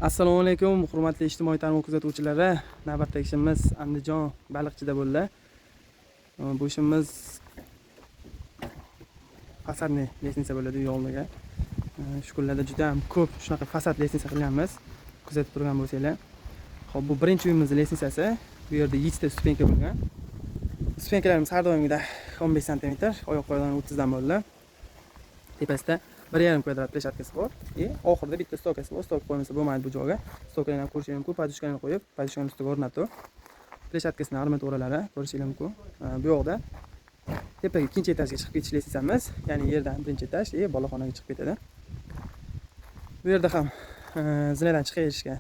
Assalomu alaykum, hurmatli ijtimoiy tarmoq kuzatuvchilari. Navbatdagi ishimiz Andijon Baliqchida bo'ldi. Bu ishimiz fasadniy lestnitsa bo'ladi uy oldiga. Shu kunlarda juda ham ko'p shunaqa fasad lestnitsa qilganmiz. Kuzatib turgan bo'lsanglar. Xo'p, bu birinchi uyimiz lestnitsasi. Bu yerda 7 ta stupenka bo'lgan. Stupenkalarimiz har doimgidek 15 sm, oyoq qo'yadigan 30 dan bo'ldi. Tepasida 1,5 kvadrat pleshadkasi bor. И oxirida bitta stokasi bor. Stok qo'ymasa bo'lmaydi bu joyga. Stoklarni ham ko'rishingiz mumkin. Podushkani qo'yib, podushkani ustiga o'rnatdi. Pleshadkasini armaturalari ko'rishingiz mumkin. Bu yoqda tepaga ikkinchi etajga chiqib ketish lestnitsamiz, ya'ni yerdan birinchi etaj, и boloxonaga chiqib ketadi. Bu yerda ham zinadan chiqaverishga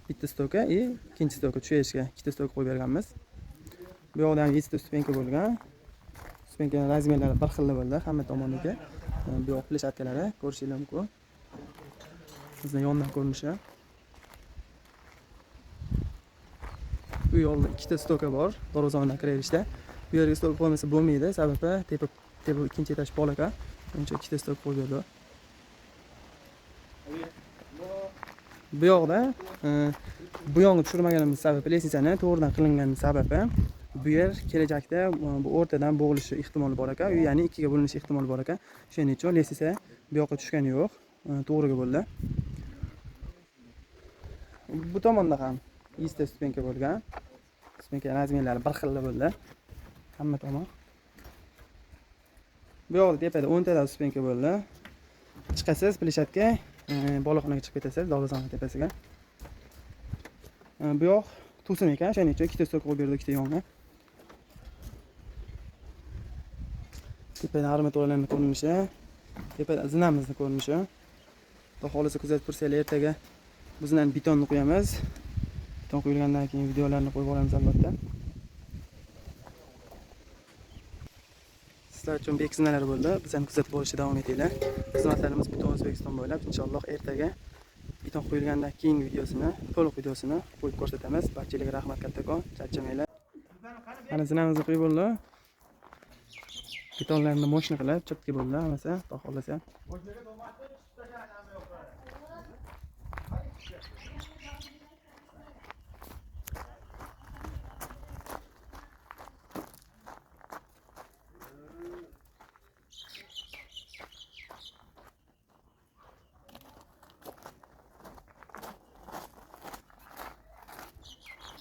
bitta stoka и ikkinchi stoka tushaverishga ikkita stoka qo'yib berganmiz. Bu yoqda ham 7 ta stupenka bo'lgan. Stupenkaning razmerlari bir xil bo'ldi hamma tomonniki. Bu yoq pleshadkalari ko'rishingiz mumkin. Bizning yondan ko'rinishi. Bu yoqda ikkita stoka bor, darvozadan kiraverishda. Bu yerga stoka qo'ymasa bo'lmaydi, sababi tepa ikkinchi etaj pol ekan. Shuning uchun ikkita stoka qo'yib berdi. Bu yoqda bu yog'ini tushirmaganimiz sababi lestnitsani to'g'ridan qilingan sababi bu yer kelajakda bu o'rtadan bo'g'ilishi ehtimoli bor ekan, ya'ni ikkiga bo'linishi ehtimoli bor ekan. Shuning uchun lestnitsa bu yoqqa tushgani yo'q, to'g'riga bo'ldi. Bu tomonda ham 100 ta stupenka bo'lgan. Stupenka razmerlari bir xil bo'ldi. Hamma tomon. Bu yoqda tepada 10 ta stupenka bo'ldi. Chiqasiz pleshadka, boloxonaga chiqib ketasiz, darvozani tepasiga. Bu yoq to'sin ekan, shuning uchun ikkita stoka qo'yib berdi, ikkita yonga. Tepada armaturalarning ko'rinishi, tepada zinamizni ko'rinishi. Xudo xohlasa kuzatib tursanglar, ertaga bu zinani betonni qo'yamiz. Beton qo'yilgandan keyin videolarni qo'yib olamiz albatta. Sizlar uchun bek zinalar bo'ldi. Bizani kuzatib borishda davom etinglar. Xizmatlarimiz butun O'zbekiston bo'ylab inshaalloh ertaga beton qo'yilgandan keyingi videosini, to'liq videosini qo'yib ko'rsatamiz. Barchalarga rahmat kattakon, charchamanglar. Mana zinamizni qo'yib bo'ldi. Betonlarni moshina qilib, chotki bo'ldi hammasi, xudo xohlasa.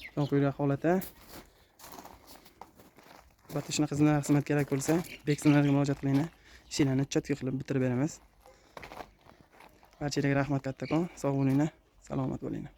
Beton qo'yilgan holatda. Albatta shunaqa zinalar xizmat kerak bo'lsa, bek zinalarga murojaat qilinglar. Ishlarni chotki qilib bitirib beramiz. Barchalarga rahmat kattakon, sog' bo'linglar, salomat bo'linglar.